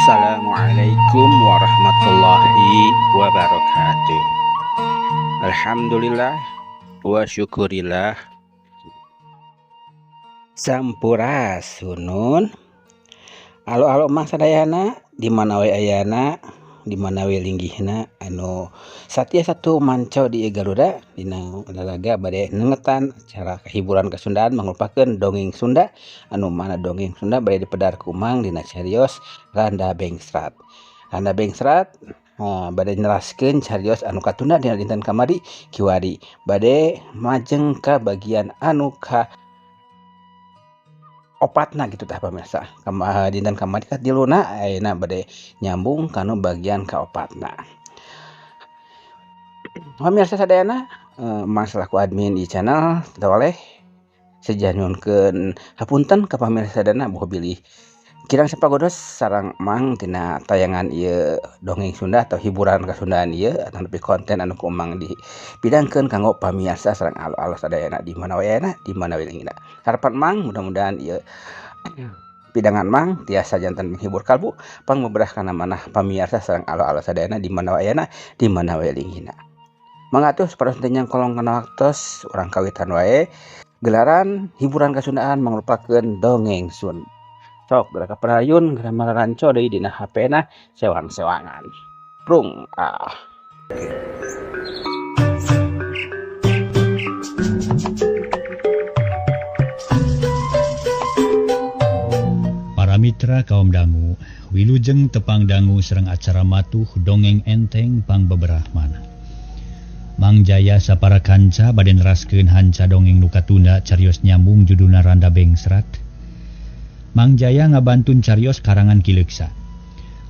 Assalamualaikum warahmatullahi wabarakatuh. Alhamdulillah wa syukurillah. Sampurasunun. Alo-alo Mang sadayana di mana we ayana, di mana we linggihna anu satia satu manco di Garuda dina olahraga bade nengetan acara hiburan kesundaan mangrupakeun dongeng Sunda anu mana dongeng Sunda bade dipedar ku Mang dina carios Randa Bengsrat. Randa Bengsrat bade neraskeun carios anu katunda dina dinten kamari kiwari bade majeng ka bagian anu ka opatna gitu tah pamirsa. Dinten kamari katiluna ayeuna bade nyambung kanu bagian kaopatna. Pamirsa sadayana, Mang selaku admin di channel toleh seja nyuhunkeun hapunten ka pamirsa sadayana boh bilih kirang sapagodos sareng Mang tina tayangan ieu dongeng Sunda atau hiburan kasundaan ieu atau nepi konten anu ku Mang dipidangkeun kanggo pamirsa sareng alo-alo sadayana di mana we ayana, di mana we linggihna. Harapan Mang mudah-mudahan ieu pidangan Mang tiasa janten menghibur kalbu pangbeberah kana manah pamirsa sareng alo-alo sadayana di mana we ayana, di mana we linggihna. Mangga atuh supados teu nyangkolong kana waktos urang kawitan wae gelaran hiburan kasundaan mangrupakeun dongeng Sunda. Sok geura ka parayun geura mararanco deui dina HP na sewang-sewangan. Prung ah. Para mitra kaum dangu, wilujeng tepang dangu sareng acara matuh dongeng enteng pangbeberah manah. Mang Jaya sapara kanca bade neraskeun hanca dongeng nu katunda carios nyambung judulna Randa Bengsrat. Mang Jaya ngabantun carios karangan Ki Leuksa.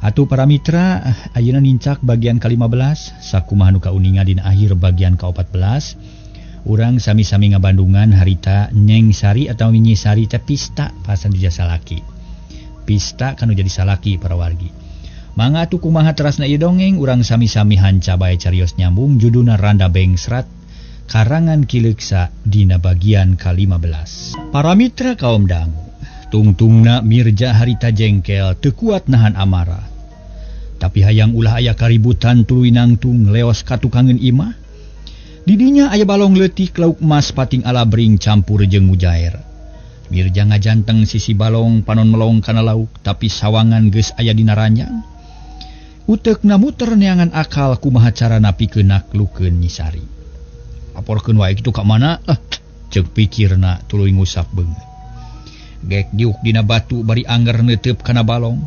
Atuh para mitra, ayeuna nincak bagian ke-15, sakumaha nu kauninga dina akhir bagian ke-14. Urang sami-sami ngabandungan harita Nyeng Sari atau Nyi Sari teh pista pasan jadi salaki. Pista kanu jadi salaki para wargi. Mangga atuh kumaha terasna ieu dongeng urang sami-sami hanca bae carios nyambung judulna Randa Bengsrat karangan Ki Leuksa dina bagian ke-15. Para mitra kaum dangu, tungtungna Mirja harita jengkel teu kuat nahan amarah. Tapi hayang ulah aya kaributan tuluy nangtung leos ka tukangeun imah. Didinya aya balong leutik lauk emas pating alabring campur jeung mujair. Mirja ngajanteng sisi balong panon melong kana lauk tapi sawangan geus aya dina ranjang. Uteukna muter neangan akal kumaha carana pikeun naklukeun Nyi Sari. Laporkeun wae kitu ka mana? Ceuk pikirna tuluy ngusap beungeut. Gek diuk dina batu bari angger neuteub kana balong.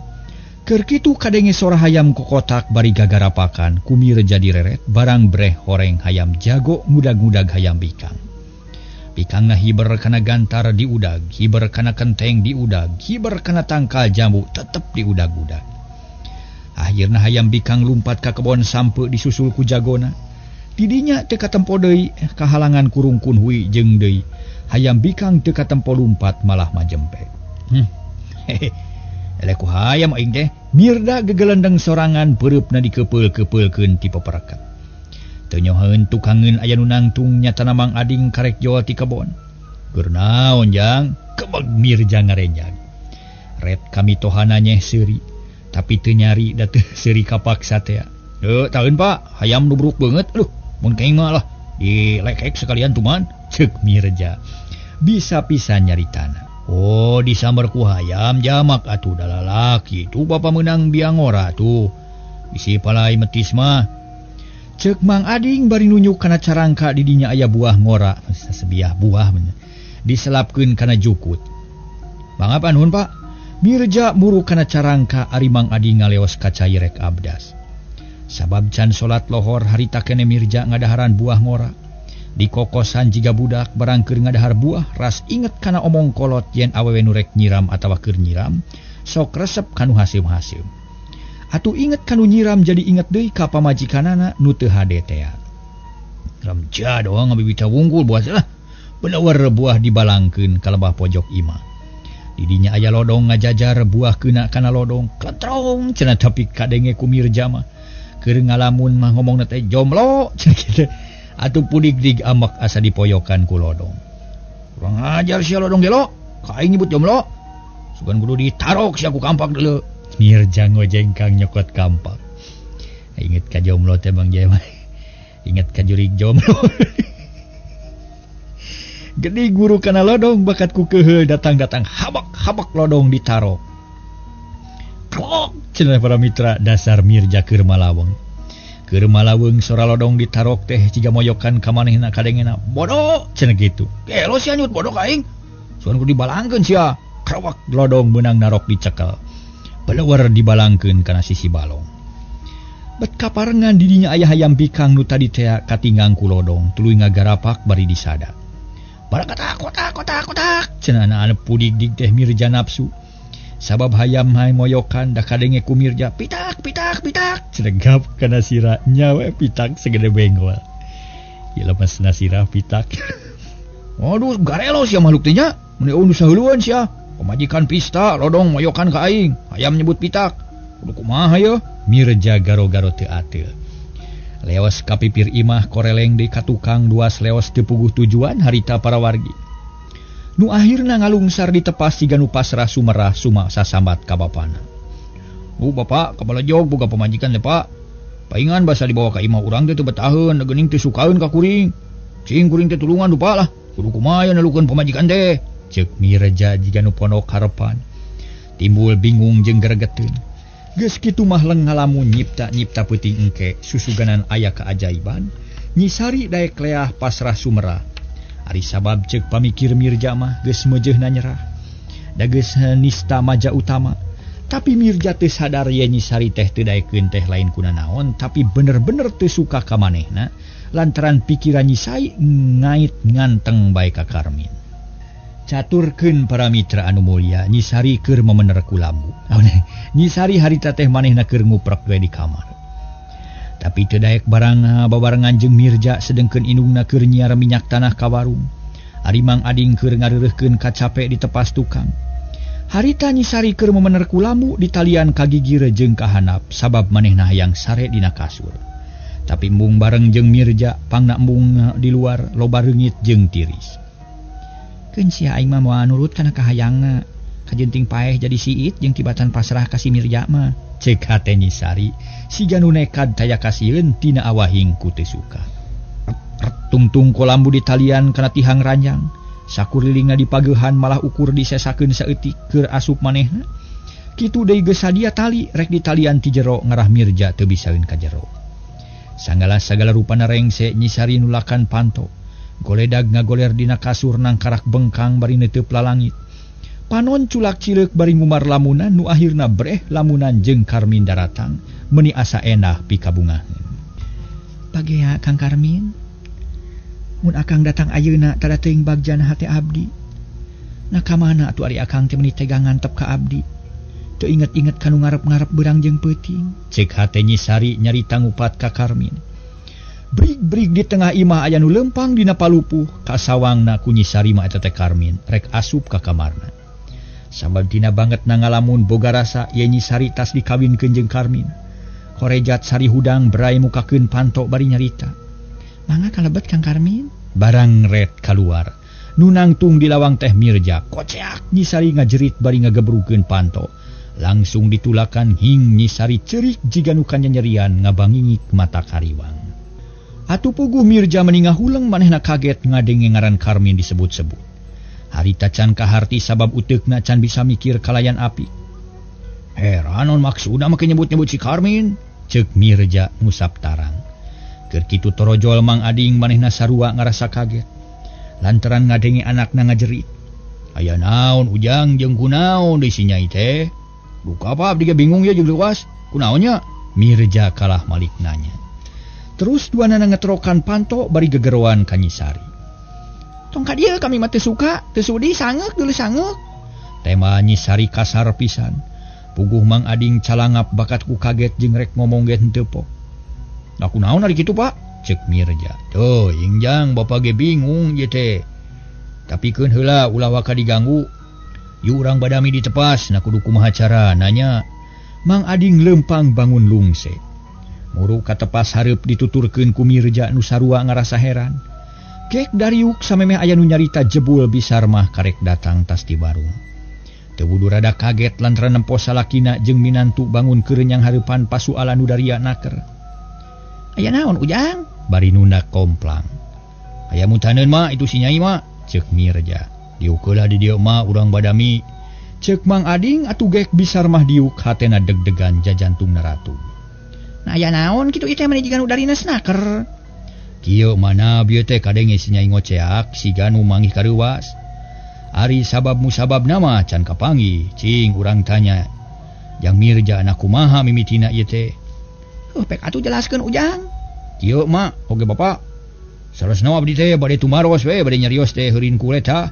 Keur kitu kadenge sora hayam kokotak bari gagarapakan ku Mirja direret barang breh horeng hayam jago ngudag-ngudag hayam bikang. Bikangna hiber kana gantar diudag, hiber kana kenteng diudag, hiber kana tangkal jambu tetep diudag-udag. Akhirna hayam bikang lumpat ka kebon sampe disusul ku jagona. Didinya teu katempo deui kahalangan kurungkun hui jeung deui. Hayam bikang teu katempo lumpat malah majempe. Hehe. Eleh ku hayam aing teh. Mirda gegelendeng sorangan peureupna dikepeul-kepeulkeun ti peperekat. Teu nyoheun tukangeun aya nu nangtung nyatana Mang Ading karek jol ti kebon. Keur naon jang? Kebeg Mirja ngarenjag. Ret kami tohana nyeh seuri, tapi teu nyari da teu seuri kapaksa teh. Taeun Pak, hayam nu buruk beungeut. Aduh, mun kaing mah lah dilekek sekalian tuman, ceuk Mirja. Bisa pisan nyaritana. Oh, disamber ku hayam jamak atuh da lalaki tuh bapa meunang biang ora tuh. Bisi palai metis mah. Ceuk Mang Ading bari nunjuk kana carangka didinya aya buah ngora, sasebiah buah diselapkeun kana jukut. Mangga nuhun Pak. Mirja muru kana carangka ari Mang Ading ngaleos ka cai rek abdas. Sabab can salat lohor harita kene Mirja ngadaharan buah ngora. Dikokosan jiga budak barang keur ngadahar buah ras inget kana omong kolot yen awewe nu rek nyiram atawa keur nyiram sok resep kanu haseum-haseum. Atuh inget kanu nyiram jadi inget deui ka pamajikanana nu teu hade tea. Ramja doang ngabibita wungkul buah lah. Bener buah dibalangkeun ka lebah pojok imah. Didinya aya lodong ngajajar buah keuna kana lodong kletrong cenah tapi kadenge ku Mirja mah. Keur ngalamun mah ngomongna teh jomblo cenah kitu. Atuh pudig-dig amak asa dipoyokan ku lodong. Kurang ajar sia lodong gelo, ka aing nyebut jomblo. Sugan kudu ditarok sia ku kampak deuleu. Mirja ngojengkang nyokot kampak. Inget ka jomblo teh Bang Jaya. Inget ka jurig jomblo. Gede guru kana lodong bakat ku keheul datang-datang habak-habak lodong ditaro. Krok cenah para mitra dasar Mirja keur malaweng. Keur malaweng sora lodong ditarok teh jiga moyokan ka manehna kadengena. Bodoh cenah kitu. Gelo sia nyut bodoh ka aing. Suan kudu dibalangkeun sia. Krowak lodong meunang narok dicekel. Beleuwer dibalangkeun kana sisi balong. Bet kaparengan didinya aya hayam bikang nu tadi tea katinggang ku lodong tuluy ngagarapak bari disada. Barakatak kotak kotak kotak cenah anu pudig-dig teh Mirja nafsu. Sabab hayam hae moyokan da kadenge ku Mirja pitak pitak pitak cenah kana sira nyawe pitak segede benggol. Ieu lemes nasira pitak. Waduh garelo sia makhluk teh nya. Mun eueuh nu saheulueun sia. Pamajikan pista lodong moyokan ka aing, hayam nyebut pitak. Kudu kumaha yeuh? Mirja garo-garo teu ateul. Leos kapipir imah koreleng deui ka tukang duas leos teu puguh tujuan harita para wargi. Nu akhirna ngalungsar ditepas siga nu pasrah sumerah suma sasambat ka bapana. "Bu bapak, kabalejog boga pamajikan teh Pak. Paingan basa dibawa ka imah urang teh teu betaheun, geuning teu sukaeun ka kuring. Cing kuring teh tulungan dupa lah. Kudu kumaha nelukeun pamajikan teh?" Ceuk Mirja jiga nu pondok harepan. Timbul bingung jeung gregeteun. Geus kitu mah leng ngalamun nyipta-nyipta peuting engke susuganan aya keajaiban, Nyi Sari daek leah pasrah sumerah. Ari sabab ceuk pamikir Mirja mah geus meujeuhna nyerah. Da geus nista maja utama. Tapi Mirja teu sadar ye Nyi Sari teh teu daekeun teh lain kunanaon, tapi bener-bener teu suka ka manehna lantaran pikiran Nyi Sari ngait nganteng bae ka Karmin. Caturkeun para mitra anu mulia, Nyi Sari keur memener ku lambu. Nyi Sari harita teh manehna keur nguprek we di kamar. Tapi teu daek barang babarengan jeung Mirja sedengkeun indungna keur nyiar minyak tanah ka warung. Ari Mang Ading keur ngareureurkeun kacape di tepas tukang. Harita Nyi Sari keur memener ku lambu ditalian ka gigir jeung ka handap sabab manehna hayang sare dina kasur. Tapi embung bareng jeung Mirja pangna embung di luar loba reungit jeung tiris. Keun sia aing mah moal nurut kana kahayangna. Kajenting paeh jadi siit jeung tibatan pasrah ka si Mirja mah. Ceuk hate Nyi Sari, siga nu nekad taya kasieun tina awahing ku teu suka. Tungtung kolambu di talian kana tihang ranjang. Sakurilingna dipageuhan malah ukur disesakeun saeutik keur asup manehna. Kitu deui geus sadia tali rek ditalian ti jero ngarah Mirja teu bisaeun ka jero. Sanggala sagala rupana rengse Nyi Sari nulakan panto. Goledag ngagoler dina kasur nangkarak bengkang bari neuteub lalangit. Panon culak cileuk bari ngumar lamunan nu akhirna breh lamunan jeung Karmin daratang meuni asa enah pikabungaheun. Pagea Kang Karmin, mun akang datang ayeuna tada teuing bagjana hate abdi. Nah ka mana atuh ari akang teh meuni tega ngantep ka abdi. Teu inget-inget ka nu ngarep-ngarep beurang jeung peuting. Ceuk hate Nyi Sari nyarita ngupat ka Karmin. Brig-brig di tengah imah aya nu lempang dina palupuh kasawangna ku Nyi Sari mah eta teh Karmin rek asup ka kamarna. Sabab dina banget na ngalamun boga rasa ye Nyi Sari tas dikawinkeun jeung Karmin. Korejat sari hudang berai mukakeun panto bari nyarita. Mangga kalebet Kang Karmin. Barang ret kaluar. Nu nangtung di lawang teh Mirja. Koceak Nyi Sari ngajerit bari ngagebrukeun panto. Langsung ditulakan hing Nyi Sari cerik jiga nu kanyanyerian ngabangingik mata kariwang. Atuh puguh Mirja meningah huleng manehna kaget ngadenge ngaran Karmin disebut-sebut. Harita can kaharti sabab uteukna can bisa mikir kalayan api. Heran non maksudna make nyebut-nyebut si Karmin, ceuk Mirja ngusap tarang. Keur kitu torojol Mang Ading manehna sarua ngarasa kaget. Lantaran ngadenge anakna ngajerit. Aya naon Ujang jeung kunaon deui si Nyai teh? Duka apa abdi ge bingung ye jeung luas. Kunaon nya? Mirja kalah malik nanya. Terus duanana ngetrokan panto bari gegeroan ka Nyi Sari. Tong ka dieu kami mah teu suka, teu sudi sangeuk deuleu sangeuk. Tema Nyi Sari kasar pisan. Puguh Mang Ading calangap bakat ku kaget jeung rek ngomong ge henteu pok. Nah kunaon ari kitu Pak? Ceuk Mirja. Teuing Jang, bapa ge bingung ieu teh. Tapi keun heula ulah waka diganggu. Yu urang badami ditepas, nah kudu kumaha cara nanya. Mang Ading lempang bangun lungse. Muru katepas hareup dituturkeun ku Mirja nu sarua ngarasa heran. Kek dariuk samemeh aya nu nyarita jebul bisar mah karek datang tas di warung. Teu wudu rada kaget lantaran nempo salakina jeung minantu bangun keurenyang hareupan pasualan nu daria naker. Aya naon Ujang? Bari nunda komplang. Aya mutaneun mah itu si Nyai mah, ceuk Mirja. Diuk heula di dieu mah urang badami. Ceuk Mang Ading atuh gek Bisar mah diuk hatena deg-degan jajantungna ratu. Nah aya naon kitu ieu teh mani jiga nu darina naker. Kieu mana bieu teh kadenge si Nyai ngoceak siga nu manggih kareuwas. Ari sabab musabab nama can kapanggih, cing urang tanya. Jang Mirja anak kumaha mimitina ieu teh? Heuh pek atuh jelaskeun Ujang. Kieu mah oge bapak. Salesna abdi teh bade tumaros we bade nyarios teh heurin kulet tah.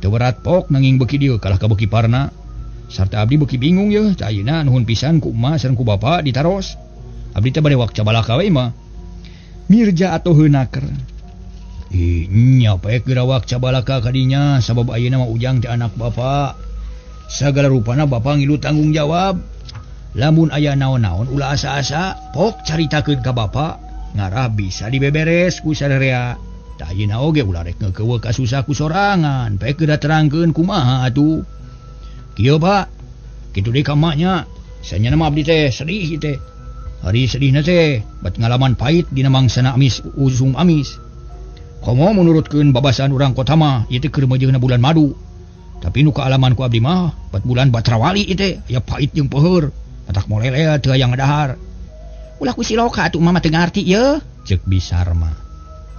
Teu berat pok nanging beuki dieu kalah ka beuki parna. Sarta abdi beuki bingung yeuh, tah ayeuna nuhun pisan ku emak sareng ku bapak ditaros. Abdi teh bade wak cabalaka we mah. Mirja atuh heunaker. Ih, nya pek gerawak cabalaka kadinya sabab ayeuna mah Ujang teh anak bapak. Sagala rupana bapak ngilu tanggung jawab. Lamun aya naon-naon ulah asa-asa, pok caritakeun ka bapak, ngarah bisa dibeberes ku sararea. Tah ayeuna oge ulah rek ngeukeue ka susah ku sorangan, pek geura terangkeun kumaha atuh. Kieu Pak, kitu deui ka emak nya. Sanyana mah abdi teh sedih teh. Ari sedihna teh bat ngalaman pahit dina mangsana amis usum amis. Komo menurutkeun babasan urang kota mah ieu teh keur meujeuhna bulan madu. Tapi nu kaalaman ku abdi mah bat bulan batrawali ieu teh aya pahit jeung peuheur. Matak molele teu aya ngadahar. Ulah ku siloka atuh mama teu ngarti yeuh, ceuk Bisar mah.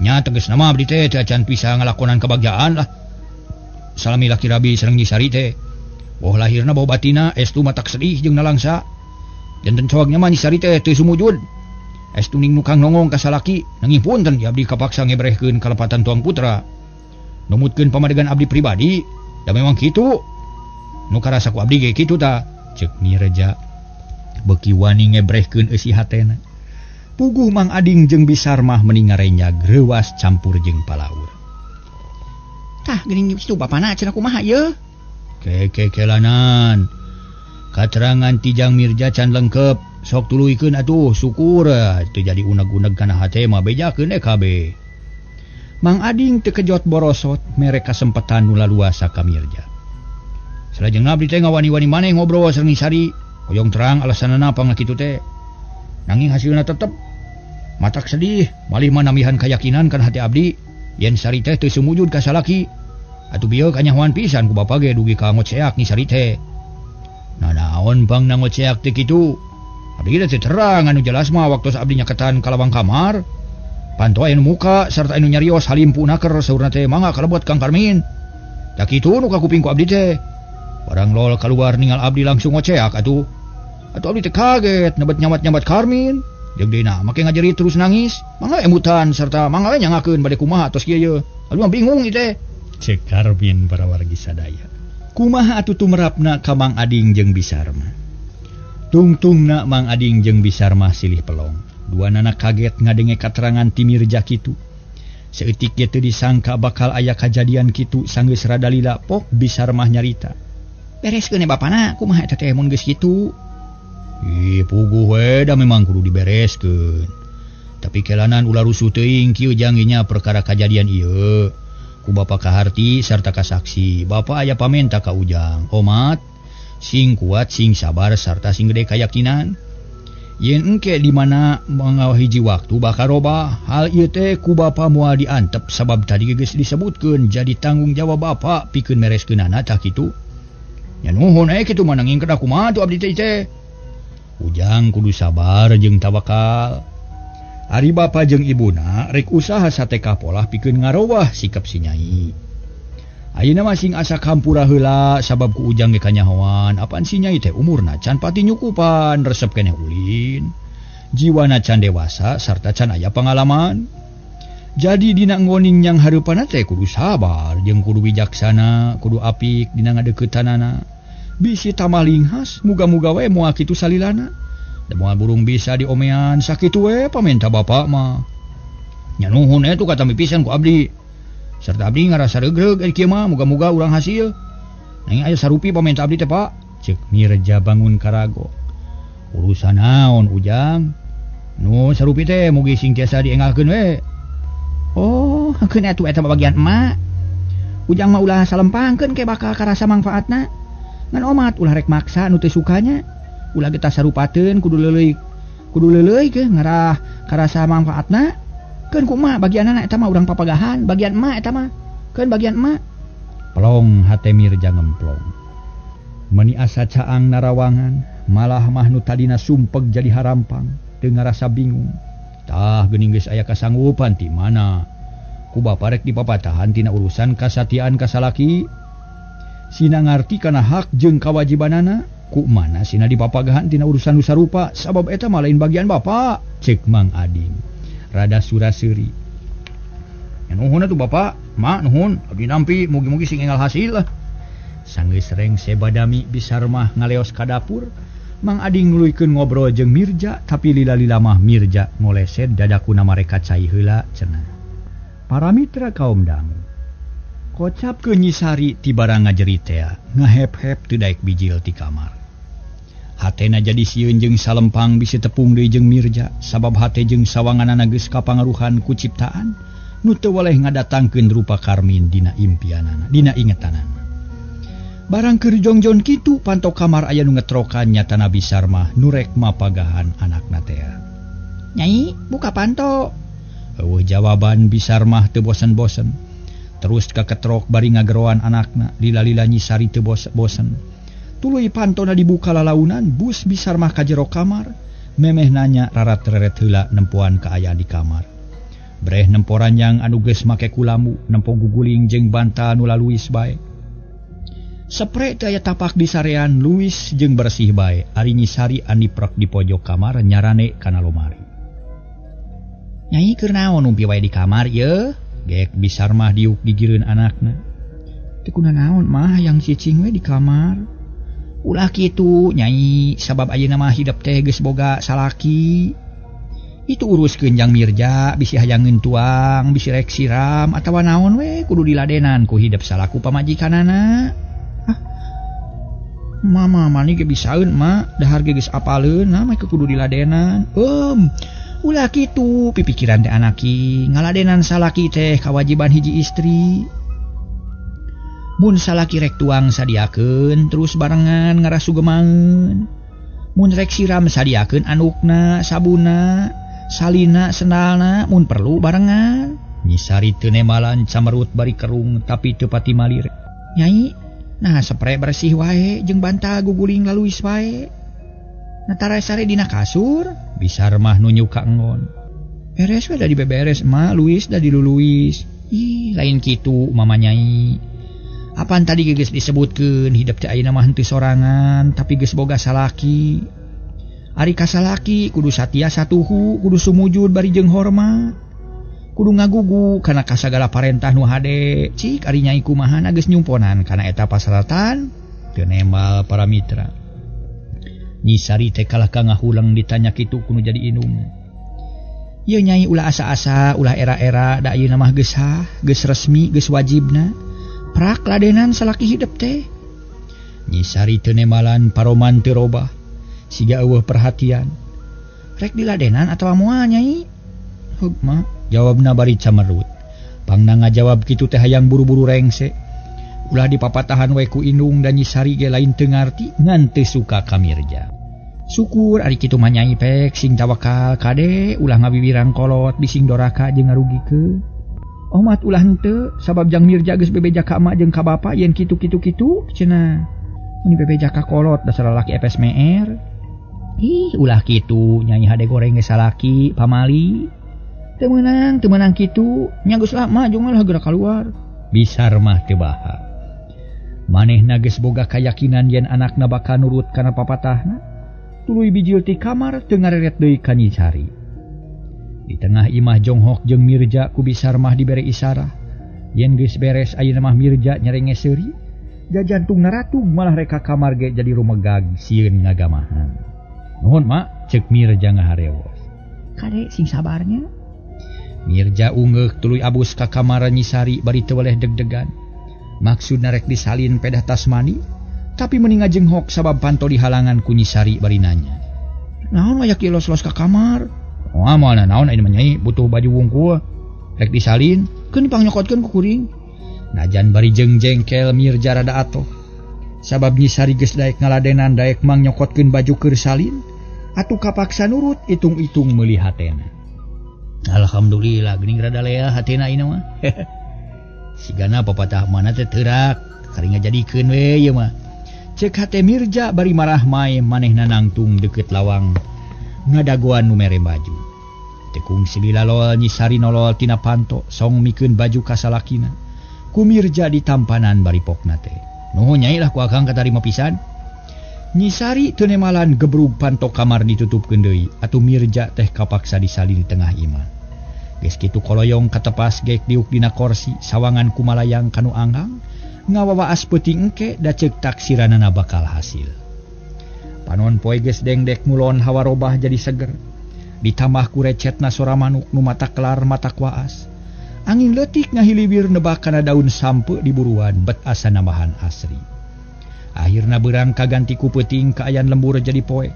Nya tegasna mah abdi teh teu acan bisa ngalakonan kebagjaan lah. Salami laki rabi sareng Nyi Sari teh. Boh lahirna boh batina estu matak sedih jeung nalangsa. Janten coagnya mah Nyi Sari teh teu sumujud. Estu ning nukang nongong ka salaki nanging punten ya abdi kapaksa ngebrehkeun kalepatan tuang putra. Numutkeun pamadegan abdi pribadi da memang kitu. Nu karasa ku abdi ge kitu ta, ceuk Mirja. Beuki wani ngebrehkeun eusi hatena. Puguh Mang Ading jeung Bisar mah meni ngarenyag reuwas campur jeung palaur. Tah geuning kitu bapana cenah kumaha yeuh? Kekekelanan. Katerangan ti Jang Mirja can lengkep. Sok tuluykeun atuh syukur teu jadi uneg-uneg kana hate mah bejakeun kabeh. Mang Ading tekejot borosot mere kasempetan nu laluasa ka Mirja. Salajengna abdi teh ngawani-wani maneh ngobrol sareng Nyi Sari, hoyong terang alasanana pangna kitu teh. Nanging hasilna tetep matak sedih, malih mah namihan kayakinan kana hati abdi yen Sari teh teu sumujud ka salaki. Atuh bieu kanyahoan pisan ku bapa ge dugi ka ngoceak Nyi Sari teh. Nah naon pangna ngoceak teh kitu? Abdi teh terang anu jelas mah waktu abdi nyaketan ka lawang kamar. Panto aya nu muka sarta anu nyarios halimpu naker saurna teh mangga kalebet Kang Karmin. Tah kitu nu kakuping ku abdi teh. Barang lol kaluar ningal abdi langsung ngoceak atuh. Atuh abdi teh kaget nebet nyamat-nyamat Karmin. Jeung deuna make ngajerit terus nangis. Mangga emutan sarta mangga we nyangakeun bade kumaha tos kieu ye. Aduh mah bingung ieu teh. Ceuk Karmin para wargi sadaya. Kumaha atuh tumerapna ka Mang Ading jeung Bisar mah. Tungtungna Mang Ading jeung Bisar mah silih pelong. Dua nana kaget ngadenge katerangan ti Mirja kitu. Saeutik ge teu disangka bakal aya kajadian kitu sanggeus rada lila pok Bisar mah nyarita. Bereskeun we bapana kumaha eta teh mun geus kitu? Ih puguh we da memang kudu dibereskeun. Tapi kelanan ulah rusuh teuing kieu janginya perkara kajadian ieu. Ku bapa kaharti sarta kasaksi. Bapa aya pamenta ka Ujang. Omat sing kuat, sing sabar sarta sing gede kayakinan. Yen engke di mana mangawahiji waktu bakal robah hal ieu teh ku bapa moal diantep sabab tadi geus disebutkeun jadi tanggung jawab bapa pikeun mereskeunana tah kitu. Nya nuhun kitu mah nanging kedah kumaha tuh abdi teh teh. Ujang kudu sabar jeung tawakal. Ari bapa jeung ibuna rek usaha sateka polah pikeun ngarobah sikap si Nyai. Ayeuna mah sing asa kampura heula sabab ku Ujang ge kanyahoan apan si Nyai teh umurna can pati nyukupan resep keneh ulin. Jiwana can dewasa sarta can aya pangalaman. Jadi dina ngoning yang hareupanna teh kudu sabar jeung kudu wijaksana, kudu apik dina ngadeuketanana. Bisi tamalinghas muga-muga we moal kitu salilana. Da moal burung bisa diomean sakitu we pamenta bapak mah. Nya nuhun eta katampi pisan ku abdi. Serta abdi ngarasa regreg ari kieu mah muga-muga urang hasil. Nanging aya sarupi pamenta abdi teh Pak. Ceuk Mirja bangun karago. Urusan naon Ujang? Nu sarupi teh mugi sing tiasa diengalkeun we. Oh, keun atuh eta bagian emak. Ujang mah ulah salempangkeun ke bakal karasa mangfaatna. Ngan omat ulah rek maksa nu teu sukanya. Ulah getah sarupateun kudu leuleui ke ngarah karasa mangfaatna. Keun ku emak bagianana eta mah urang papagahan, bagian emak eta mah. Keun bagian emak. Plong hate Mirja ngemplong. Meuni asa caang narawangan, malah mah nu tadina sumpeg jadi harampang, teu ngarasa bingung. Tah geuning geus aya kasanggupan ti mana? Ku bapa rek dipapatahan tina urusan kasatiaan ka salaki. Sina ngarti kana hak jeung kawajibanana, ku mana sina dipapagahan tina urusan nu sarupa, sabab eta mah lain bagian bapa, ceuk Mang Ading. Rada sura-seuri. Ya nuhun atuh bapa, mak nuhun, abdi nampi mugi-mugi sing enggal hasil lah. Sanggeus rengse badami Bisarmah ngaleos ka dapur, Mang Ading nuluykeun ngobrol jeung Mirja, tapi lila-lila mah Mirja ngolesed dadakuna mareka cai heula cenah. Para mitra kaum dangu, kocap ke Nyisari ti barang ngajeri tea, ngahep-hep teu daek bijil ti kamar. Hatena jadi sieun jeung salempang bisi tepung deui jeung Mirja, sabab hate jeung sawanganana geus kapangaruhan ku ciptaan nu teu weleh ngadatangkeun rupa Karmin dina impianana, dina ingetanana. Barang keur jongjon kitu panto kamar aya nu ngetrokan nyatana Bisarmah nu rek mapagahan anakna tea. Nyai, buka panto. Eueuh jawaban Bisarmah teu bosen-bosen. Terus kaketrok bari ngageroan anakna, lila-lila Nyisari teu bosen. Tuluy pantona dibuka lalaunan, bus Bisarmah ka jero kamar, memeh nanya rarat-reret heula nempoan kaayaan di kamar. Breh nempo ranjang anu geus make kulamu, nempo guguling jeung bantal nu laluis bae. Sepre teu aya tapak di sarean luis jeung bersih bae, ari Nyisari aniprek di pojok kamar nyarane kana lomari. Nyai keur naon numpi wae di kamar yeuh? Gek Bisarmah diuk gigireun anakna. Teu kunanaon mah hayang cicing we di kamar. Ulah kitu Nyai, sabab ayeuna mah hidep teh geus boga salaki. Itu uruskeun jang Mirja, bisi hayangeun tuang, bisi rek siram atawa naon we kudu diladenan ku hidep salaku pamajikanana. Ah. Mama mani ge bisaeun mak, dahar ge geus apaleun, nah mah kudu diladenan. Ulah kitu pipikiran teh anaki, ngaladenan salaki teh kawajiban hiji istri. Mun salaki rek tuang sadiakeun terus barengan ngarasugemaeun. Mun rek siram sadiakeun andukna, sabuna, salina, sendalna, mun perlu barengan. Nyisari teu nemalan camerut bari kerung tapi teu pati malir. Nyai, nah sepre bersih wae jeung bantal guguling laluis wae. Nah tara sare dina kasur, Bisarmah nunjuk ka enggon. Beres we da dibeberes emak, luis da diluluis. Ih, lain kitu mama Nyai. Apan tadi geus disebutkeun hidep teh ayeuna mah henteu sorangan, tapi geus boga salaki. Ari ka salaki kudu satia satuhu, kudu sumujud bari jeung hormat. Kudu ngagugu kana kasagala parentah nu hade. Cik ari Nyai kumaha geus nyumponan kana eta pasaratan? Teu nembal para mitra. Nyisari teh kalah ka ngahuleng ditanya kitu kudu jadi indung. Ieu Nyai ulah asa-asa, ulah era-era, da ayeuna mah geus sah, geus resmi, geus wajibna. Prak ladenan salaki hidep teh. Nyisari teu nemalan paroman teu robah, siga eueuh perhatian. Rek diladenan atawa moal Nyai? Heug mah, jawabna bari camerut. Pangna ngajawab kitu teh hayang buru-buru rengse. Ulah dipapatahan we ku indung dan Nyisari ge lain teu ngarti ngan teu suka ka Mirja. Syukur ari kitu mah Nyai pek sing tawakal kade ulah ngawiwirang kolot bising doraka jeung ngarugikeun. Omat ulah henteu sabab jang Mirja geus bebeja ka emak jeung ka bapa yen kitu-kitu kitu cenah. Mun bebeja ka kolot dasar lalaki FSMR. Ih ulah kitu Nyai hade goreng geus salaki pamali. Teu meunang kitu nya geus lah mah jeung lah geura kaluar. Bisarmah teu baha. Manehna geus boga kayakinan yen anakna bakal nurut kana papatahna. Tuluy bijil ti kamar teu ngareret deui ka Nyisari. Di tengah imah jonghok jeung Mirja ku Bisarmah dibere isarah. Yen geus beres ayeuna mah Mirja nyerenge seuri. Jajantungna ratug malah rek ka kamar ge jadi rumegag sieun ngagamahan. Nuhun mak, ceuk Mirja ngaharewos. Kade sing sabarnya. Mirja ungeuk tuluy abus ka kamar Nyisari bari teu weleh deg-degan. Maksudna rek disalin pedah tasmani, tapi mending ngajenghok sabab panto dihalangan ku Nyisari bari nanya. Naon aya ki los-los ka kamar? Oh, moal naon ayeuna mah Nyai butuh baju wungkul. Rek disalin, keun dipangnyokotkeun ku kuring. Najan bari jeung jengkel Mirja rada atoh. Sabab Nyi Sari geus daek ngaladenan daek mang nyokotkeun baju keur salin, atuh kapaksa nurut itung-itung meuli hatena. Alhamdulillah geuning rada leah hatena ieu mah. Sigana papatah mana teh teurak, kari ngajadikeun we ieu mah. Cek hate Mirja bari marah mae manehna nangtung deukeut lawang ngadagoan nu mere baju. Tekung sililalol Nyi Sari nolol tina panto song mikeun baju ka salakina. Ku Mirja ditampanan bari pokna teh. Nuhun nyai lah ku akang katarima pisan. Nyi Sari teu nemalan gebrug panto kamar ditutupkeun deui atuh Mirja teh kapaksa disalin di tengah imah. Geus kitu koloyong katepas geek diuk dina korsi sawangan kumalayang kanu anggang ngawawaas peuting engke da ceuk taksiranana bakal hasil. Panon poe geus dengdek ngulon hawa robah jadi seger. Ditambah ku recetna sora manuk nu mata kelar mata waas. Angin leutik ngahiliwir nebak kana daun sampe di buruan bet asa nambahan asri. Akhirna beurang kaganti ku peuting kaayan lembur jadi poe.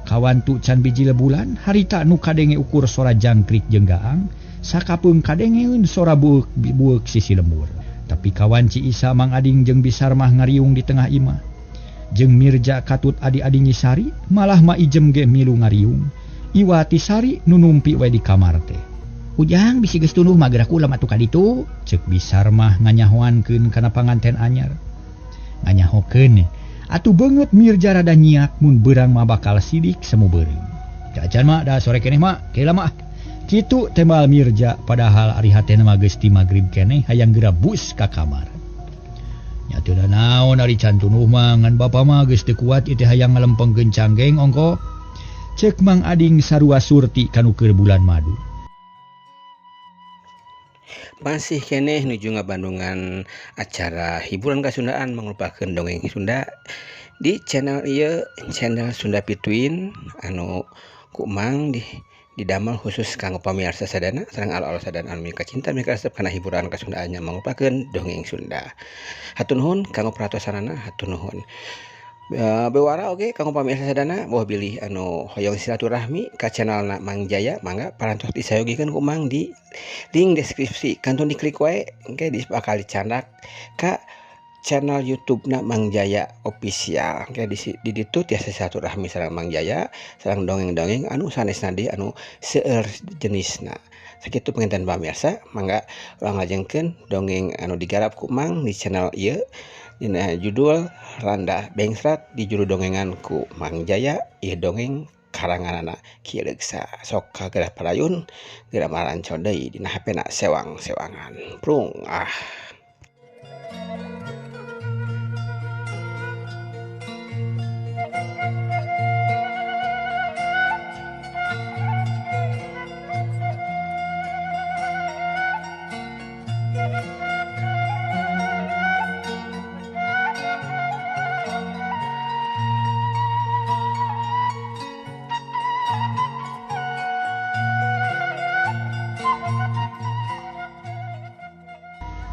Kawantu can biji lebulan harita nu kadenge ukur sora jangkrik jeung gaang, sakapeung kadengeun sora bueuk sisi lembur. Tapi kawan Ci Isa Mang Ading jeung Bisar mah ngariung di tengah imah. Jeung Mirja katut adi-adi Nyi Sari malah Ma Ijem ge milu ngariung. Iwati Sari nu numpi we di kamar teh. Ujang bisi geus tunduh mah geura ulam atuh ka ditu, ceuk Bisar mah nganyahoankeun kana panganten anyar. Nganyahokeun atuh beungeut Mirja rada nyiak mun beurang mah bakal sidik semu beureum. Cacan mah da sore keneh mah, keula mah. Kitu tembal Mirja padahal ari hatena mah geus ti magrib keneh hayang geura bus ka kamar. Nya teu da naon ari can tunduh mah ngan bapa mah geus teu kuat ieu teh hayang ngalempengkeun canggeng ongko. Ceuk Mang Ading sarua Surti kanu keur bulan madu. Masih keneh nuju ngabandungan acara hiburan kasundaan mangrupakeun dongeng Sunda di channel ieu, channel Sunda Pituin anu ku Mang di didamel khusus kanggo pamirsa sadana sareng alo-alo sadana anu mika cinta mika resep kana hiburan kasundaannya mangrupakeun dongeng Sunda. Hatur nuhun kanggo perhatosanana, hatur nuhun. Bewara oge kanggo pamirsa sadana boh bilih anu hoyong silaturahmi ka channelna Mang Jaya mangga parantos disayogikeun ku Mang di link deskripsi kantun diklik wae engke bakal dicandak ka channel YouTube-na Mang Jaya Official. Engke di ditu tiasa silaturahmi sareng Mang Jaya sareng dongeng-dongeng anu sanesna deui anu seueur jenisna. Sakitu panginten pamirsa, mangga urang lajengkeun dongeng anu digarap ku Mang di channel ieu dina judul Randa Bengsrat di juru dongengan ku Mang Jaya, ieu dongeng karanganana Ki Leuksa. Sok kageura parayun geura maranco deui dina HP-na sewang-sewangan. Prung ah.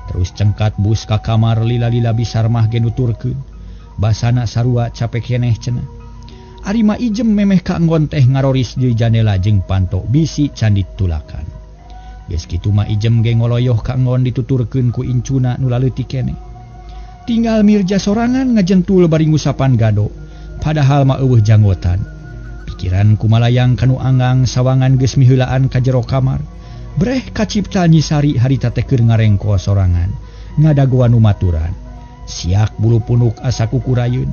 Terus cengkat bus ka kamar lila-lila Bisar mah ge nuturkeun. Basana sarua capek keneh cenah. Ari Ma Ijem memeh ka enggon teh ngaroris di janela jeung panto bisi can ditulakan. Geus kitu Ma Ijem ge ngoloyoh ka enggon dituturkeun ku incuna nu laleutik keneh. Tinggal Mirja sorangan ngajentul bari ngusapan gado, padahal mah eueuh janggotan. Pikiran kumalayang kanu anggang sawangan geus miheulaan ka jero kamar. Breh kacipta Nyi Sari harita teh keur ngarengko sorangan, ngadagoan nu maturan. Siak bulu punuk asa kukurayeun.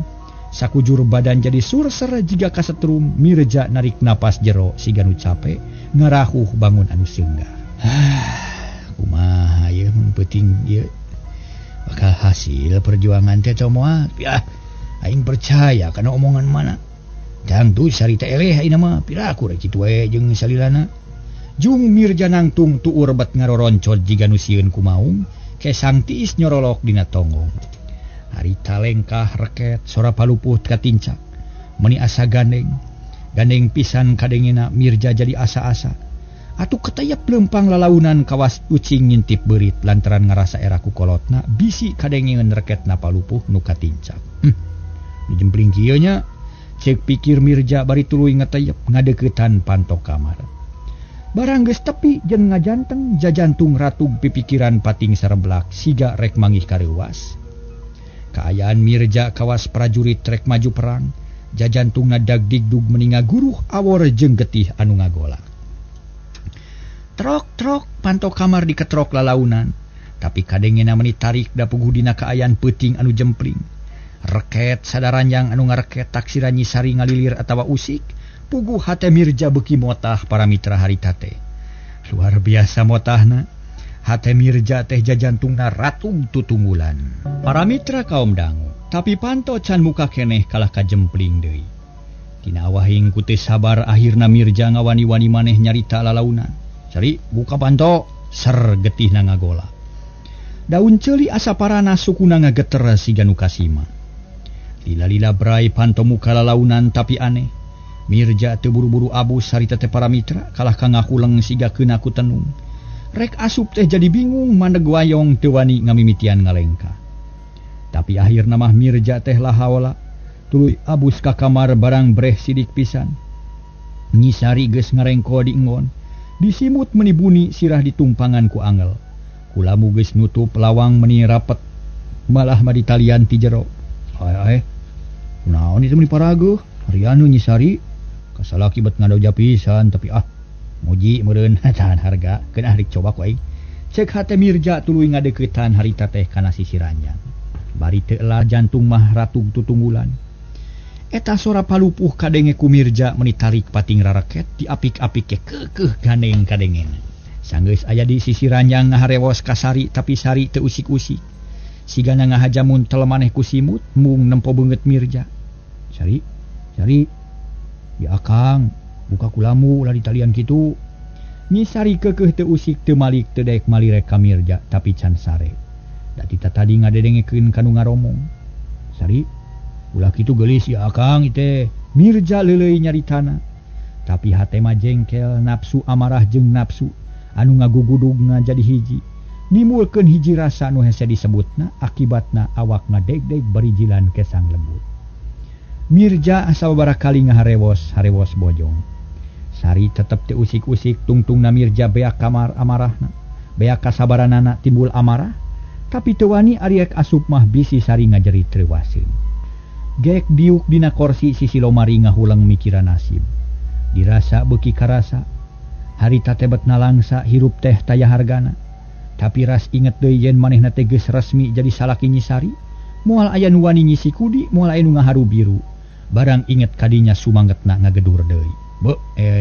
Sakujur badan jadi surser jiga kasetrum. Mirja narik napas jero siga nu cape, ngarahuh bangun anu seunggah. Kumaha ieu mun peuting ieu bakal hasil perjuangan teh moal. Yah, aing percaya kana omongan mana. Dangdu Sari teh eleh ayeuna mah piraku rek kitu we jeung salilana. Jung Mirja nangtung tuur bet ngaroroncot jiga nu sieun ku maung, kesang tiis nyorolok dina tonggong. Harita lengkah reket sora palupuh katincak, meuni asa gandeng. Gandeng pisan kadengena Mirja jadi asa-asa. Atuh ketayap lempang lalaunan kawas ucing ngintip beurit lantaran ngarasa era ku kolotna bisi kadengeun reketna palupuh nu katincak. Dijempling kieu nya, ceuk pikir Mirja bari tuluy ngetayep ngadeuketan panto kamar. Barang geus tepi jeung ngajanteng jajantung ratug pipikiran pating sareblak siga rek mangih kareuwas. Kaayaan Mirja kawas prajurit trek maju perang, jajantungna dagdigdug meninga guruh awor jeung getih anu ngagolak. Trok-trok panto kamar diketrok lalaunan, tapi kadengena meni tarik da puguh dina kaayaan peuting anu jempling. Reket sadaranjang anu ngareket taksiran Nyi Sari ngalilir atawa usik, puguh hate Mirja beuki motah para mitra harita teh. Luar biasa motahna. Hate Mirja teh jajantungna ratung tutunggulan. Para mitra kaum dangu, tapi panto can muka keneh kalah kajempling deui. Tina awahing ku teu sabar akhirna Mirja ngawani-wani maneh nyarita lalaunan. Sari, buka panto, ser getihna ngagola. Daun ceuli asa parana sukuna ngageter siga nu kasima. Lila-lila brai panto muka lalaunan tapi aneh. Mirja teu buru-buru abus harita teh para mitra kalah ka ngakuleng siga keuna ku tenung. Rek asup teh jadi bingung mandeg wayong teu wani ngamimitian ngalengka. Tapi akhirna mah Mirja teh lahaola tuluy abus ka kamar barang breh sidik pisan. Nyi Sari geus ngarengko di enggon, disimut meni buni sirah ditumpangan ku angel. Kulamu geus nutup lawang meni rapet, malah mah ditalian ti jero. Ae, kunaon itu meni parageuh? Harianu Nyi Sari kasalaki bet ngadoja pisan tapi ah muji meureun tahan harga keun ahrik coba ku aing. Cek hate Mirja tuluy ngadeuketan harita teh kana sisi ranjang. Bari teu elah jantung mah ratug tutunggulan. Eta sora palupuh kadenge ku Mirja meni tarik pating raraket diapik-apik ke keukeuh gandeng kadengen. Sanggeus aya di sisi ranjang ngaharewos ka Sari tapi Sari teu usik-usik. Sigana ngahajamun tel maneh ku simut mung nempo beungeut Mirja. Sari, Sari, ya akang, buka kulamu ulah ditalian kitu. Nyi Sari keukeuh teu usik teu malik teu daek malirek ka Mirja tapi can sare. Da tita tadi ngadedengekeun ka nu ngaromong. Sari, ulah kitu geulis ya akang ite. Mirja leuleuy nyaritana. Tapi hate mah jengkel nafsu amarah jeung nafsu anu ngagugudugna jadi hiji. Nimulkeun hiji rasa nu hese disebutna akibatna awak ngadegdeg bari jilan kesang lembut. Mirja asa sababaraha kali ngaharewos harewos bojong. Sari tetep teu usik-usik tungtungna Mirja beak kamar amarahna. Beak kasabaranana timbul amarah, tapi teu wani ari rek asup mah bisi Sari ngajerit reuwaseun. Gek diuk dina korsi sisi lomari ngahuleng mikiran nasib. Dirasa beuki karasa, harita teh bet nalangsa hirup teh taya hargana. Tapi ras inget deui yen manehna teh geus resmi jadi salaki Nyi Sari, moal aya nu wani ngisi kudi, moal aya nu ngaharu biru. Barang inget kadinya sumangetna ngagedur deui. Be,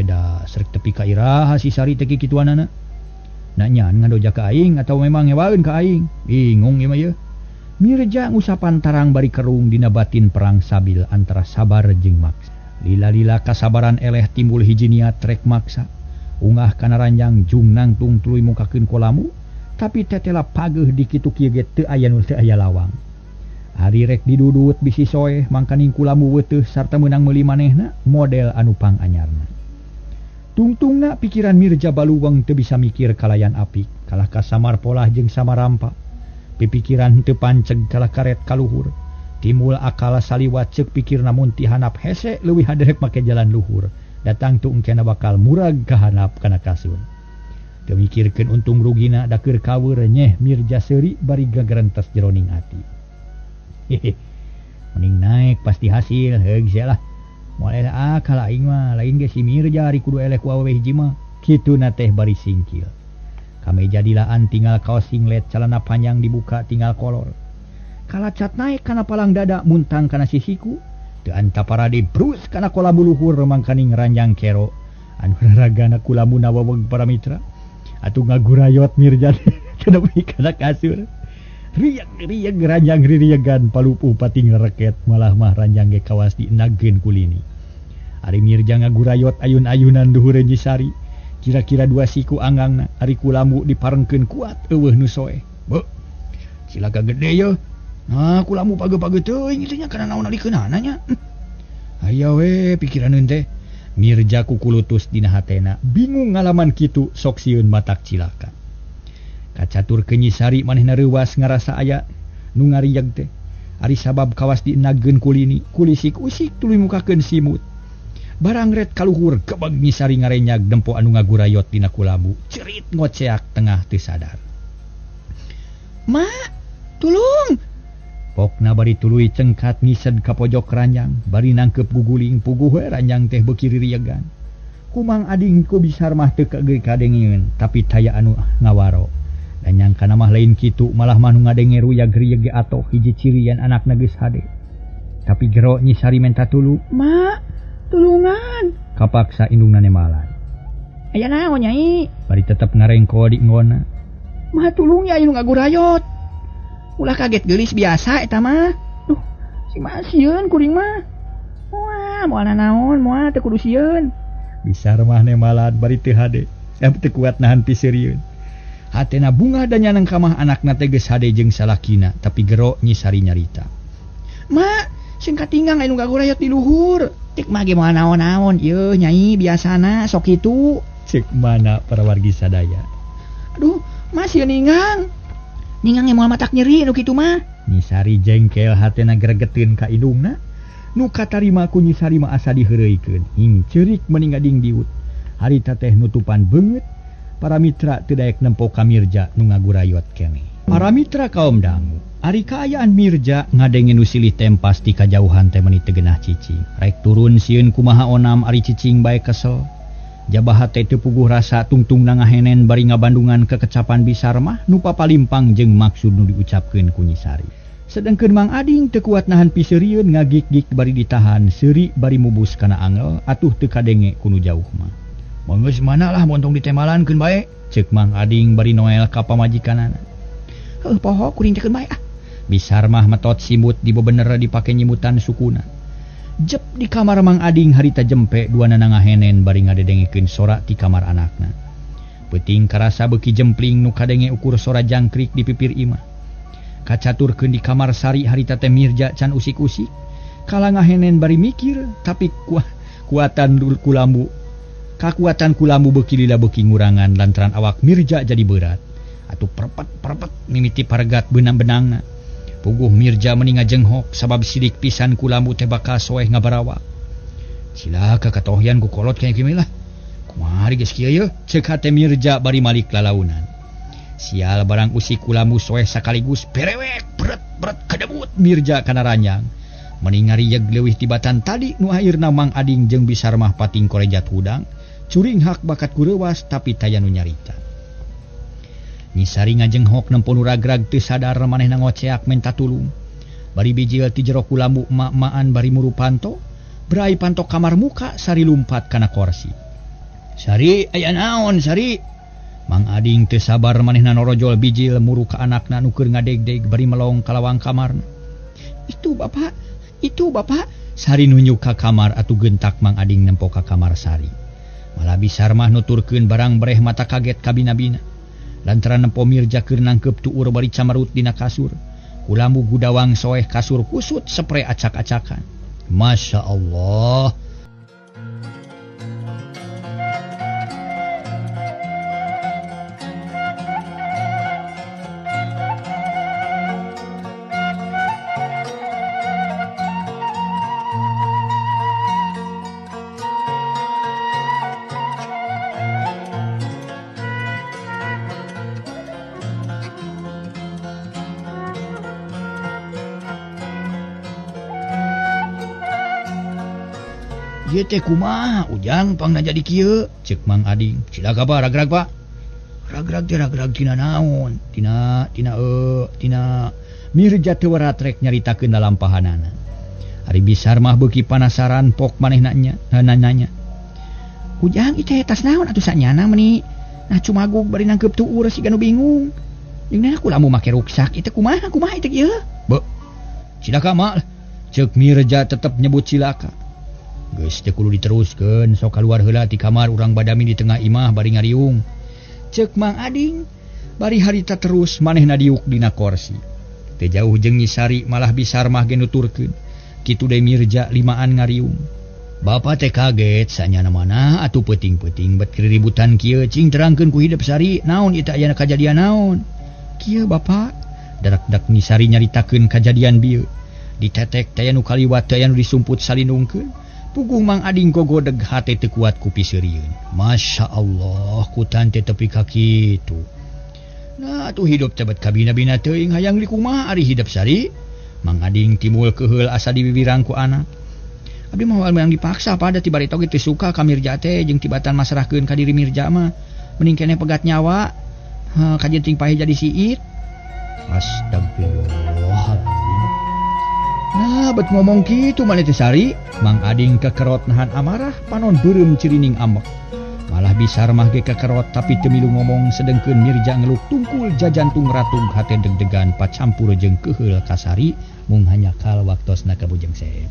da srek tepi ka iraha si Sari teh kikituanana. Nanyaan ngadoja ka aing atau memang ngewaeun ka aing? Bingung ieu mah yeuh. Mirja ngusapan tarang bari kerung dina batin perang sabil antara sabar jeung maksa. Lila-lila kasabaran eleh timbul hiji niat rek maksa. Ungah kana ranjang jung nangtung tuluy mukakeun kolamu, tapi tetela pageuh di kitu kieu ge teu aya nu teu aya lawang. Ari rek didudut bisi soeh mangkaning kulamu weteuh sarta meunang meuli manehna model anu panganyarna. Tungtungna pikiran Mirja baluweng teu bisa mikir kalayan apik, kalah ka samar polah jeung samarampa. Pipikiran teu panceg kalah karet kaluhur. Timbul akal saliwat ceuk pikirna mun ti hanap hese leuwih haderek make jalan luhur. Datang tu engkena bakal murag ka hanap kana kasur. Teu mikirkeun untung rugina da keur kaweur nyeh Mirja seuri bari gagerentes jeroning ati. Hehe. Mending naik pasti hasil heug sia lah. Moal eleh akal aing mah, lain ge si Mirja ari kudu eleh ku awewe hiji mah. Kituna teh bari singkil. Kameja dilaan tinggal kaos singlet celana panjang dibuka tinggal kolor. Kalacat naik kana palang dada muntang kana sisiku. Teu antaparade brus kana kolamu luhur mangkaning ranjang kero. Anu raragana kulamuna weweg para mitra. Atuh ngagurayot Mirja teu nepi kana kasur. Riak-riak ranjang ririagan palupuh pating reket malah mah ranjang ge kawas dienagkeun kulini. Ari Mirja ngagurayot ayun-ayunan luhure Nyi Sari. Kira-kira dua siku anggangna ari kulamu diparengkeun kuat eueuh nu soeh. Be, cilaka gede yeuh. Nah, kulamu page-page teuing ieu nya kana naon alikeunana nya. Aya we pikiraneun teh. Mirja kukulutus dina hatena, bingung ngalaman kitu sok sieun matak cilaka. Kacatur ke Nyi Sari manehna reuwas ngarasa aya nu ngarieg teh. Ari sabab kawas dienagkeun kulini, kulisik-usik tuluy mukakeun simut. Barang ret kaluhur kebeg Nyi Sari ngarenyag dempo anu ngagurayot dina kulamu, cerit ngoceak tengah teu sadar. Ma, tulung. Pokna bari tuluy cengkat ngised ka pojok ranjang, bari nangkep guguling puguh we ranjang teh beuki ririegan. Ku Mang Ading ku Bisar mah teu kadengeun, tapi taya anu ngawaro. Dan nyangkana mah lain kitu, malah mah nu ngadenge ruyag rieg ge atoh hiji cirian anakna geus hade. Tapi gero Nyi Sari menta tulung, "Ma, tulungan." Kapaksa indungna nemalan. "Aya naon Nyai?" Bari tetep ngarengko di nggona. "Ma tulung ya anu ngagurayot." Ulah kaget geulis biasa eta mah. Duh, si mah sieun kuring mah. Wah, moal naon, moal teu kudu sieun. Bisar mah nemalan bari teu hade. Teu kuat nahan piseurieun. Hatena bunga dan nyaneng kamah anakna teh geus hade jeung salakina, tapi gero Nyi Sari nyarita. "Ma, sing katinggang anu ngagurayot di luhur." Cek mah ge moal naon-naon, ieu Nyai biasana sok kitu. Cek mana para wargi sadaya. "Aduh, mah sieun ninggang. Ningang moal matak nyeri nu kitu mah." Nyi Sari jengkel hatena gregeteun ka indungna. Nu katarima ku Nyi Sari mah asa diheureuykeun. Hing ceurik meni ngadingdiut. Harita teh nutupan beungeut. Para mitra teu daek nempo ka Mirja nu ngagurayot keneh. Para mitra kaum dangu, ari kaayaan Mirja ngadenge nu silih tempas ti kajauhan teh meuni teu genah cicing. Rek turun sieun kumaha onam ari cicing bae kesel. Jabah hate teu puguh rasa tungtungna ngahenen bari ngabandungan kekecapan Bisar mah nu papalimpang jeung maksud nu diucapkeun ku Nyi Sari. Sedengkeun Mang Ading teu kuat nahan piseurieun ngagik-gik bari ditahan seuri bari mubus kana angel atuh teu kadenge ku nu jauh mah. "Manggeus mana lah montong ditemalankeun bae," ceuk Mang Ading bari noel ka pamajikanana. "Heuh poho kuring teh keun bae ah." Bisar mah metot simut di bebener dipake nyimutan sukuna. Jep di kamar Mang Ading harita jempe duanana ngahenen bari ngadedengekeun sora ti kamar anakna. Peuting karasa beuki jempling nu kadenge ukur sora jangkrik di pipir imah. Kacaturkeun di kamar Sari harita teh Mirja can usik-usik. Kala ngahenen bari mikir tapi kuatan kulambu. Kakuatan kulambu beuki lila beuki ngurangan lantaran awak Mirja jadi berat. Atuh perepet-perepet mimiti paregat benang-benangna. Puguh Mirja meni ngajenghok sabab sidik pisan kulambu teh bakal soeh ngabarawak. "Cilaka katohyan ku kolot kaya kieu lah. Kumaha geus kieu yeuh?" Ceuk hate Mirja bari malik lalaunan. Sial barang usik kulambu soeh sakaligus perewek bret-bret kadebut Mirja kana ranjang. Meni ngarieg leuwih tibatan tadi nu akhirna Mang Ading jeung Bisar mah pating korejat hudang. Curing hak bakat kureuwas tapi taya nu nyarita. Nyi Sari ngajenghok nempo nu ragrag teu sadar manehna ngoceak menta tulung. Bari bijil ti jero kulambu emak-emaan bari muru panto, berai panto kamar muka Sari lumpat kana korsi. "Sari, aya naon Sari?" Mang Ading teu sabar manehna norojol bijil muru ka anakna nu keur ngadegdeg bari melong ka lawang kamarna. "Itu bapak, itu bapak." Sari nunjuk ka kamar atuh gentak Mang Ading nempo ka kamar Sari. Malah Bisar mah nuturkeun barang bereh mata kaget kabina-bina. Lantaran nempo Mirja keur nangkep tuur bari camarut dina kasur. Kulambu gudawang soeh kasur kusut sepre acak-acakan. Masya Allah. Ieu teh kumaha Ujang pangna jadi kieu? Ceuk Mang Ading. "Cilaka Pak, ragrag Pak." "Ragrag teh ragrag tina naon?" "Tina tina tina." Mirja teu waratrek nyaritakeun lalampahanana. Ari Bisar mah beuki panasaran pok manehna nya nanya. "Ujang ieu teh tas naon atuh sanyana meuni? Nah cumagug bari nangkeup tuur siga nu bingung. Jeung na kulambu make ruksak ieu teh kumaha kumaha ieu teh ieu?" "Be. Cilaka mak." Ceuk Mirja tetep nyebut cilaka. Geus teu kudu diteruskeun, sok kaluar heula ti kamar urang badami di tengah imah bari ngariung. Ceuk Mang Ading bari harita terus manehna diuk dina korsi. Teu jauh jeung Nyi Sari malah Bisar mah ge nuturkeun. Kitu deui Mirja limaan ngariung. Bapa teh kaget sanyana mana atuh peuting-peuting bet keributan kieu cing terangkeun ku hidep Sari naon ieu teh ayana kajadian naon. Kieu Bapak darak-dak Nyi Sari nyaritakeun kajadian bieu. Ditetek teh anu kaliwat teh anu disumput salindungkeun. Puguh Mang Ading gogodeg hate teu kuat ku piseurieun. Masya Allah ku tante tepi ka kitu. Nah atuh hidup teh bet kabina-bina teuing hayang dikumaha ari hidup Sari. Mang Ading timbul keheul asa dibibirang ku anak. Abdi mah yang dipaksa pada ti barito ge teu suka ka Mirja teh jeung tibatan masrahkeun ka diri Mirja mah. Mending keneh pegat nyawa. Kajeun ting paeh jadi siit. Astagfirullahaladzim. Nah, bet ngomong kitu maneh teh Sari. Mang Ading kekerot nahan amarah panon beureum cirining ambek. Malah bisar mah ge kekerot tapi teu milu ngomong sedengkeun Mirja ngeluk tungkul jajantung ratung hate deg-degan pacampur jeung keheul ka Sari mung hanyakal waktosna ka Bujeng Seep.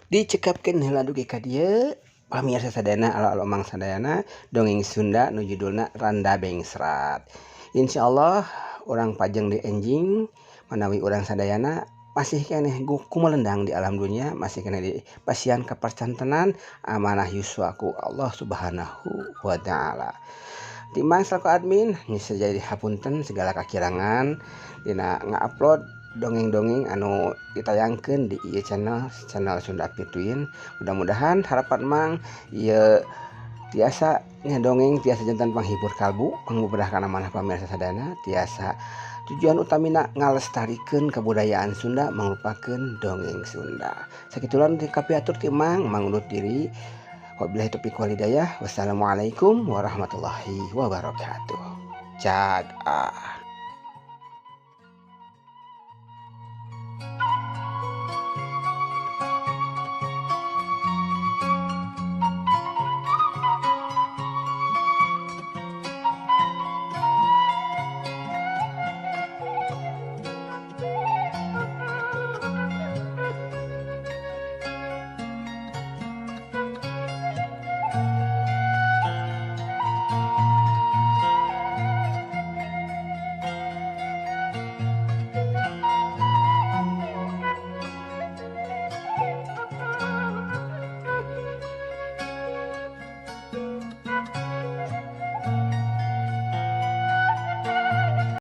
Dicekapkeun heula dugi ka dieu pamirsa sadayana alo-alo Mang sadayana dongeng Sunda nu judulna Randa Bengsrat. Insyaallah urang pajeng di enjing manawi urang sadayana masih keneh kumelendang di alam dunia, masih keneh di pasian kapercantenan amanah yuswaku Allah Subhanahu wa taala. Di Mang selaku admin bisa jadi hapunten segala kakirangan dina ngupload dongeng-dongeng anu ditayangkeun di ieu channel, channel Sunda Pituin. Mudah-mudahan harapan Mang ieu tiasa dongeng tiasa jantan panghibur kalbu, pangbeberah kana manah pamirsa sadayana, tiasa tujuan utamina ngalestarikeun kebudayaan Sunda mangrupakeun dongeng Sunda. Sakitulah nu kapiatur ti Mang, Mang undur diri. Wabillahi taufiq wal hidayah. Wassalamualaikum warahmatullahi wabarakatuh. Cag ah.